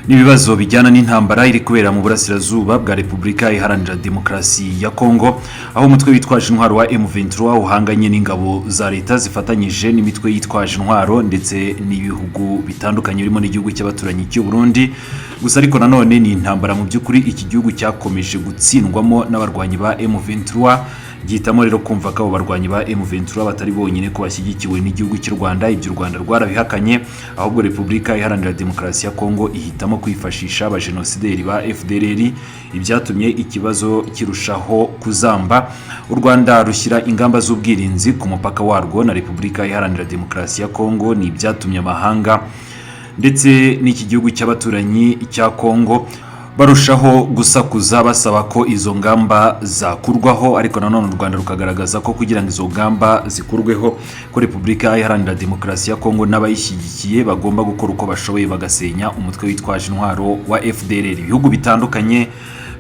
N'ibibazo bijyana n'intambara iri kubera mu burasirazuba bwa Repubulika Iharanira Demokarasi ya Kongo, aho umutwe witwaje intwaro wa M23 uhanganye n'ingabo za leta zifatanyije n'imitwe yitwaje intwaro ndetse n'ibihugu bitandukanye birimo n'igihugu cy'abaturanyi cy'u Burundi. Gusa ariko nanone ni intambara mu by'ukuri iki gihugu cyakomeje gutsindwamo n'abarwanyi ba M23, gihitamo rero kumva ko abo barwanyi ba M23 batari bonyine, ko bashyigikiwe n'igihugu cy'u Rwanda. Ibyo u Rwanda rwarabihakanye, ahubwo Repubulika Iharanira Demokarasi ya Kongo ihitamo kwifashisha abajenosideri ba FDLR, ibyatumye ikibazo kirushaho kuzamba. U Rwanda rushyira ingamba z'ubwirinzi ku mupaka warwo na Repubulika Iharanira Demokarasi ya Kongo. Ni ibyatumye amahanga ndetse n'iki gihugu cy'abaturanyi cya Kongo barushaho gusakuza basaba ko izo ngamba zakurwaho. Ariko nanone u Rwanda rukagaragaza ko kugira ngo izo ngamba zikurweho, ko Repubulika Iharanira Demokarasi ya Kongo n'abayishyigikiye bagomba gukora uko bashoboye bagasenya umutwe witwaje intwaro wa FDLR. Ibihugu bitandukanye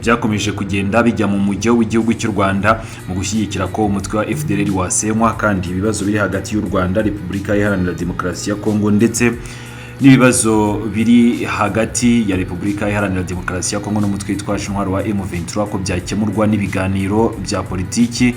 byakomeje kugenda bijya mu mujyo w'igihugu cy'u Rwanda mu gushyigikira ko umutwe wa FDLR wasenywa, kandi ibibazo biri hagati y'u Rwanda, Repubulika Iharanira Demokarasi ya Kongo ndetse n'ibibazo biri hagati ya Repubulika Iharanira Demokarasi ya Kongo n'umutwe witwaje intwaro wa M23 ko byakemurwa n'ibiganiro bya politiki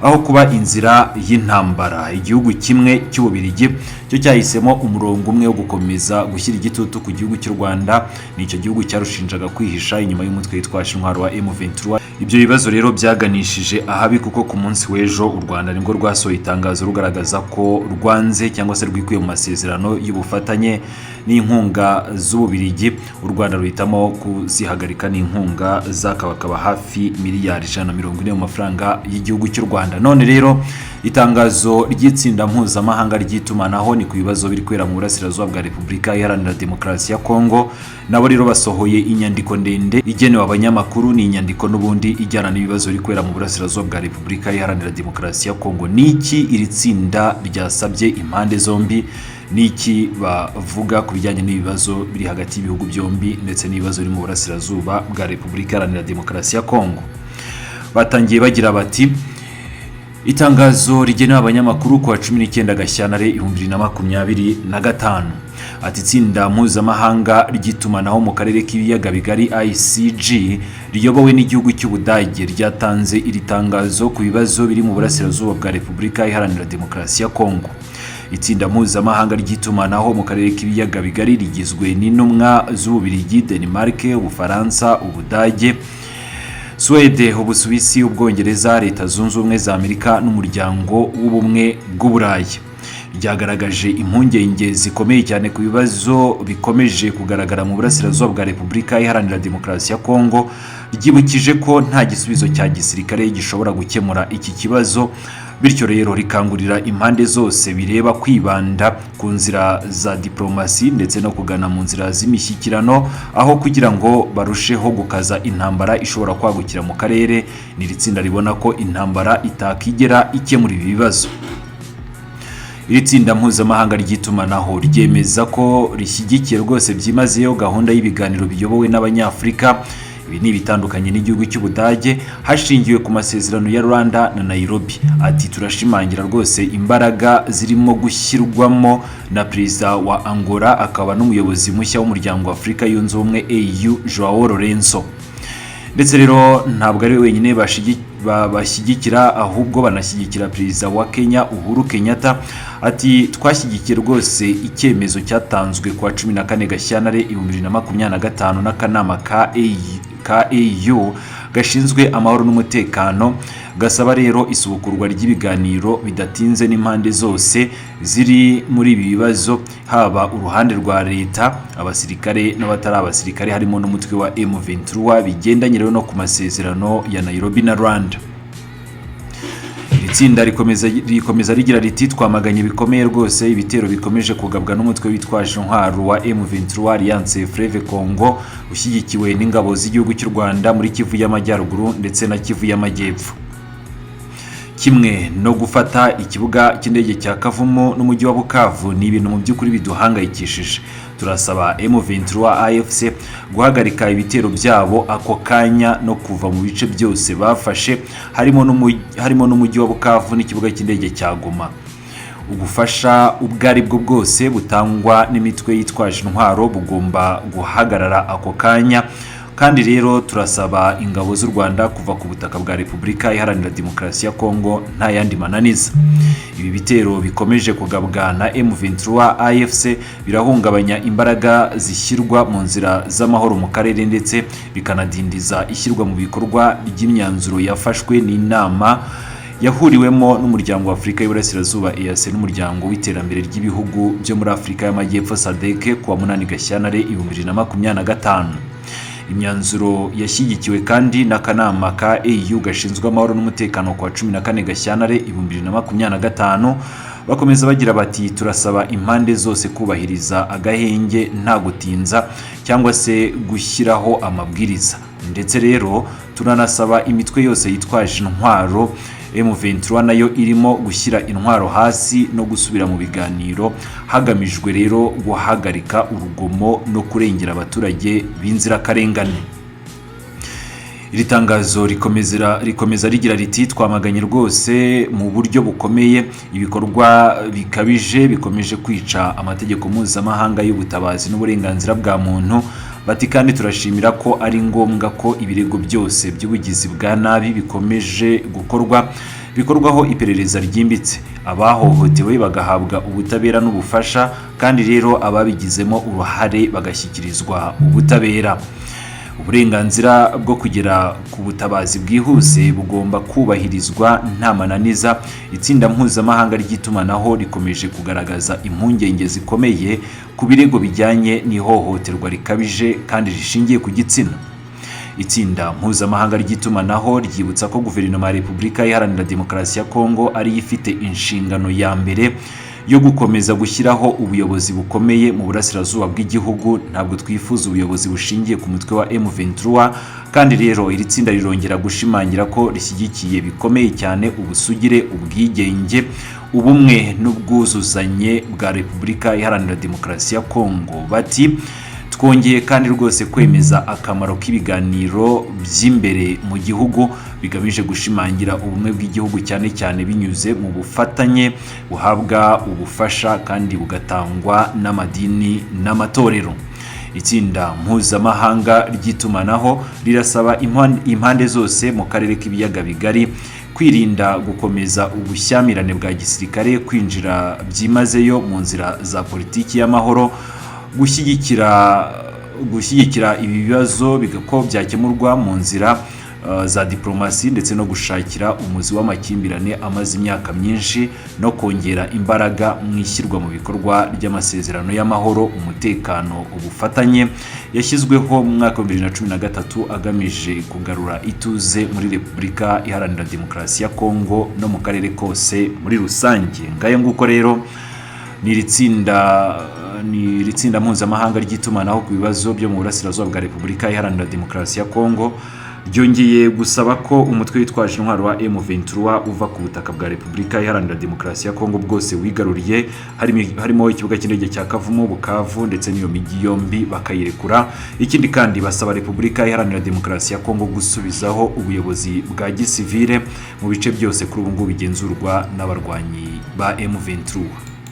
aho kuba inzira y'intambara. Igihugu kimwe cy'Ububirigi cyo cyahisemo umurongo umwe wo gukomeza gushyira igitutu ku gihugu cy'u Rwanda. Ni icyo gihugu cyarushinjaga kwihisha inyuma y'umutwe witwaje intwaro wa M23. Ibyo bibazo rero byaganishije ahabi, kuko ku munsi w'ejo u Rwanda nibwo rwasohoye itangazo rugaragaza ko rwanze cyangwa se rwikuye mu masezerano y'ubufatanye n'inkunga z'Ububirigi. U Rwanda ruhitamo kuzihagarika n'inkunga zakabakaba hafi miliyari 140 mu mafaranga y'igihugu cy'u Rwanda. None rero itangazo ry'itsinda mpuzamahanga ry'itumanaho ni ku bibazo biri kubera mu burasirazuba bwa Repubulika Iharanira Demokarasi ya Kongo. Nabo rero basohoye inyandiko ndende igenewe abanyamakuru. Ni inyandiko n'ubundi ijyana n'ibibazo biri kubera mu burasirazuba bwa Repubulika Iharanira Demokarasi ya Kongo. Ni iki iri tsinda ryasabye impande zombi? Ni iki bavuga ku bijyanye n'ibibazo biri hagati y'ibihugu byombi ndetse n'ibibazo biri mu burasirazuba bwa Repubulika Iharanira Demokarasi ya Kongo? Batangiye bagira bati: "Itangazo rigenewe abanyamakuru ku wa 19 Gashyantare 2025." Ati: "Itsinda mpuzamahanga ry'itumanaho mu karere k'Ibiyaga Bigari, ICG, riyobowe n'igihugu cy'Ubudage ryatanze iri tangazo ku bibazo biri mu burasirazuba bwa Repubulika Iharanira Demokarasi ya Kongo. Itsinda mpuzamahanga ry'itumanaho mu karere k'Ibiyaga Bigari rigizwe n'intumwa z'Ububirigi, Denmark, Ubufaransa, Ubudage, Suwede, Ubusuwisi, Ubwongereza, Leta Zunze Ubumwe za Amerika n'Umuryango w'Ubumwe bw'Uburayi. Ryagaragaje impungenge zikomeye cyane ku bibazo bikomeje kugaragara mu burasirazuba bwa Repubulika Iharanira Demokarasi ya Kongo. Ryibukije ko nta gisubizo cya gisirikare gishobora gukemura iki kibazo, bityo rero rikangurira impande zose bireba kwibanda ku nzira za diplomasi ndetse no kugana mu nzira z'imishyikirano aho kugira ngo barusheho gukaza intambara ishobora kwagukira mu karere. Ni iri tsinda ribona ko intambara itakigera ikemura ibi bibazo. Iri tsinda mpuzamahanga ry'itumanaho ryemeza ko rishyigikiye rwose byimazeyo gahunda y'ibiganiro biyobowe n'Abanyafurika. Ibi ni ibitandukanye n'igihugu cy'Ubudage, hashingiwe ku masezerano ya Rwanda na Nairobi." Ati: "Turashimangira rwose imbaraga zirimo gushyirwamo na Perezida wa Angola akaba n'umuyobozi mushya w'Umuryango wa Afurika Yunze Ubumwe, AU, Joao Lorenzo." Ndetse rero ntabwo ari we wenyine bashyigikira, ahubwo banashyigikira Perezida wa Kenya, Uhuru Kenyatta. Ati: "Twashyigikiye rwose icyemezo cyatanzwe ku wa 14 Gashyantare 2025 n'akanama ka AU gashinzwe amahoro n'umutekano, gasaba rero isubukurwa ry'ibiganiro bidatinze n'impande zose ziri muri ibi bibazo, haba uruhande rwa leta, abasirikare n'abatari abasirikare, harimo n'umutwe wa M23, bigendanye rero no ku masezerano ya Nairobi na Rwanda." Iri tsinda rikomeza rigira riti: "Twamaganye bikomeye rwose ibitero bikomeje kugabwa n'umutwe witwaje intwaro wa M23, Alliance Fleuve Congo, ushyigikiwe n'ingabo z'igihugu cy'u Rwanda muri Kivu y'Amajyaruguru ndetse na Kivu y'Amajyepfo, kimwe no gufata ikibuga cy'indege cya Kavumu n'umujyi wa Bukavu. Ni ibintu mu by'ukuri biduhangayikishije. Turasaba M23 AFC guhagarika ibitero byabo ako kanya no kuva mu bice byose bafashe, harimo n'umujyi wa Bukavu n'ikibuga cy'indege cya Goma." Ubufasha ubwo ari bwo bwose butangwa n'imitwe yitwaje intwaro bugomba guhagarara ako kanya. Kandi rero turasaba ingabo z'u Rwanda kuva ku butaka bwa Repubulika Iharanira Demokarasi ya Kongo nta yandi mananiza. Ibi bitero bikomeje kugabwa na M23 AFC birahungabanya imbaraga zishyirwa mu nzira z'amahoro mu karere, ndetse bikanadindiza ishyirwa mu bikorwa ry'imyanzuro yafashwe n'inama yahuriwemo n'Umuryango wa Afurika y'Iburasirazuba, EAC, n'Umuryango w'Iterambere ry'Ibihugu byo muri Afurika y'Amajyepfo, SADC, kuwa 8 Gashyantare 2025. Imyanzuro yashyigikiwe kandi n'akanama ka AU gashinzwe amahoro n'umutekano kuwa 14 Gashyantare 2025. Bakomeza bagira bati: "Turasaba impande zose kubahiriza agahenge nta gutinza cyangwa se gushyiraho amabwiriza. Ndetse rero turanasaba imitwe yose yitwaje intwaro, M23 nayo irimo, gushyira intwaro hasi no gusubira mu biganiro, hagamijwe rero guhagarika urugomo no kurengera abaturage b'inzirakarengane." Iri tangazo rikomeza rigira riti: "Twamaganye rwose mu buryo bukomeye ibikorwa bikabije bikomeje kwica amategeko mpuzamahanga y'ubutabazi n'uburenganzira bwa muntu." Bati: "Kandi turashimira ko ari ngombwa ko ibirego byose by'ubugizi bwa nabi bikomeje gukorwa bikorwaho iperereza ryimbitse, abahohotewe bagahabwa ubutabera n'ubufasha, kandi rero ababigizemo uruhare bagashyikirizwa ubutabera. Uburenganzira bwo kugera ku butabazi bwihuse bugomba kubahirizwa nta mananiza. Itsinda mpuzamahanga ry'itumanaho rikomeje kugaragaza impungenge zikomeye ku birego bijyanye n'ihohoterwa rikabije kandi rishingiye ku gitsina. Itsinda mpuzamahanga ry'itumanaho ryibutsa ko Guverinoma ya Repubulika Iharanira Demokarasi ya Kongo ariyo ifite inshingano ya mbere yo gukomeza gushyiraho ubuyobozi bukomeye mu burasirazuba bw'igihugu. Ntabwo twifuza ubuyobozi bushingiye ku mutwe wa M23. Kandi rero iri tsinda rirongera gushimangira ko rishyigikiye bikomeye cyane ubusugire, ubwigenge, ubumwe n'ubwuzuzanye bwa Repubulika Iharanira Demokarasi ya Kongo." Bati: "Twongeye kandi rwose kwemeza akamaro k'ibiganiro by'imbere mu gihugu bigamije gushimangira ubumwe bw'igihugu, cyane cyane binyuze mu bufatanye buhabwa ubufasha kandi bugatangwa n'amadini n'amatorero. Itsinda mpuzamahanga ry'itumanaho rirasaba impande zose mu karere k'Ibiyaga Bigari kwirinda gukomeza ubushyamirane bwa gisirikare, kwinjira byimazeyo mu nzira za politiki y'amahoro, gushyigikira ibi bibazo ko byakemurwa mu nzira za diplomasi, ndetse no gushakira umuzi w'amakimbirane amaze imyaka myinshi, no kongera imbaraga mu ishyirwa mu bikorwa ry'amasezerano y'amahoro, umutekano, ubufatanye yashyizweho mu mwaka wa 2013, agamije kugarura ituze muri Repubulika Iharanira Demokarasi ya Kongo no mu karere kose muri rusange." Ngayo nguko rero, ni iri tsinda mpuzamahanga ry'itumanaho ku bibazo byo mu burasirazuba bwa Repubulika Iharanira Demokarasi ya Kongo ryongeye gusaba ko umutwe witwaje intwaro wa M23 uva ku butaka bwa Repubulika Iharanira Demokarasi ya Kongo bwose wigaruriye, harimo ikibuga cy'indege cya Kavumu, Bukavu, ndetse n'iyo mijyi yombi bakayirekura. Ikindi kandi, basaba Repubulika Iharanira Demokarasi ya Kongo gusubizaho ubuyobozi bwa gisivile mu bice byose kuri ubu ngubu bigenzurwa n'abarwanyi ba M23.